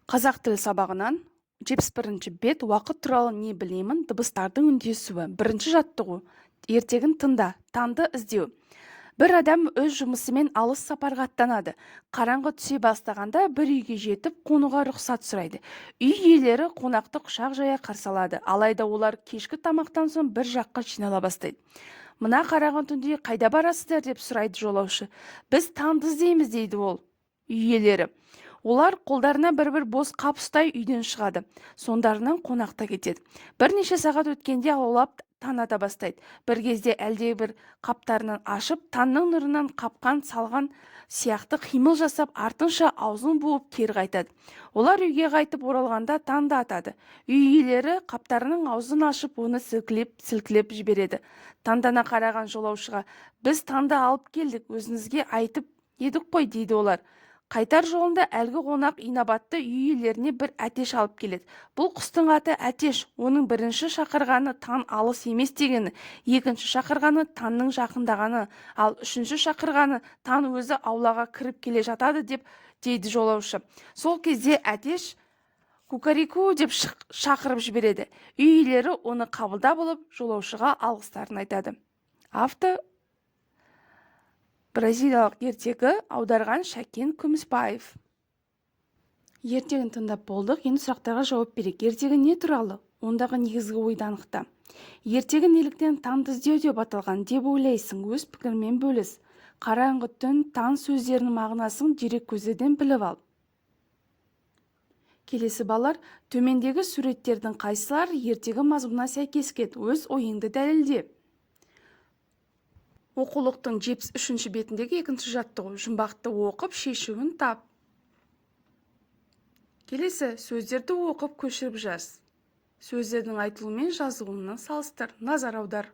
Қазақ тілі сабағынан 71-бет, «Уақыт туралы не білемін?», дыбыстардың үндесуі, бірінші жаттығу. Ертегіні тыңда, таңды іздеу. Бір адам өз жұмысымен алыс сапарға аттанады. Қараңғы түсе бастағанда бір үйге жетіп, қонуға рұқсат сұрайды. Үй иелері қонақты құшақ жая қарсы алады. Алайда олар кешкі тамақтан соң бір жаққа жинала бастайды. «Мына қараңғы түнде қайда барасыздар?» – деп сұрайды жолаушы. «Біз таңды іздейміз», – дейді ол үй иелері. Олар қолдарына бір-бір бос қап ұстай үйден шығады. Соңдарынан қонақ та кетеді. Бірнеше сағат өткенде алаулап таң ата бастайды. Бір кезде әлдебір қаптарын ашып, таңның нұрынан қапқан салған сияқты қимыл жасап, артынша аузын буып кері қайтады. Олар үйге қайтып оралғанда таң да атады. Үй иелері қаптарының аузын ашып, оны сілкілеп сілкілеп жібереді. Таңдана қараған жолаушыға: «Біз таңды алып келдік, өзіңізге айтып едік қой», – дейді олар. Қайтар жолында әлгі қонақ инабатты үй иелеріне бір әтеш алып келеді. Бұл құстың аты Әтеш. Оның бірінші шақырғаны таң алыс емес дегені, екінші шақырғаны таңның жақындағаны, ал үшінші шақырғаны таң өзі аулаға кіріп келе жатады деп, дейді жолаушы. Сол кезде әтеш «Кукареку» деп шақырып жібереді. Үй иелері оны қабылдап алып, жолаушыға алғыстарын айтады. Авто бразилиялық ертегі, аударған Шәкен Күмісбаев. Ертегіні тыңдап болдық, енді сұрақтарға жауап берейік. Ертегі не туралы? Ондағы негізгі ойды анықта. Ертегі неліктен «Таңды іздеу» деп аталған деп ойлайсың? Өз пікіріңмен бөліс. Қараңғы түн, таң сөздерінің мағынасын дереккөздерден біліп ал. Келесі, балалар, төмендегі суреттердің қайсылары ертегі мазмұнына сәйкес келеді? Өз ойыңды дәлелде. Оқулықтың 73-бетіндегі екінші жаттығу. Жұмбақты оқып, шешуін тап. Келесі, сөздерді оқып, көшіріп жаз. Сөздердің айтылуы мен жазылуын салыстыр, назар аудар.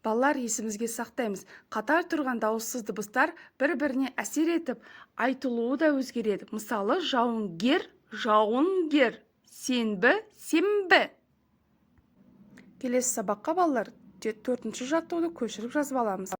Балалар, есімізге сақтаймыз: қатар тұрған дауыссыз дыбыстар бір-біріне әсер етіп, айтылуы да өзгереді. Мысалы, жауынгер, жауынгер, сенбі, сенбі. Келесі сабаққа, балалар, төртінші жаттығуды көшіріп жазып аламыз.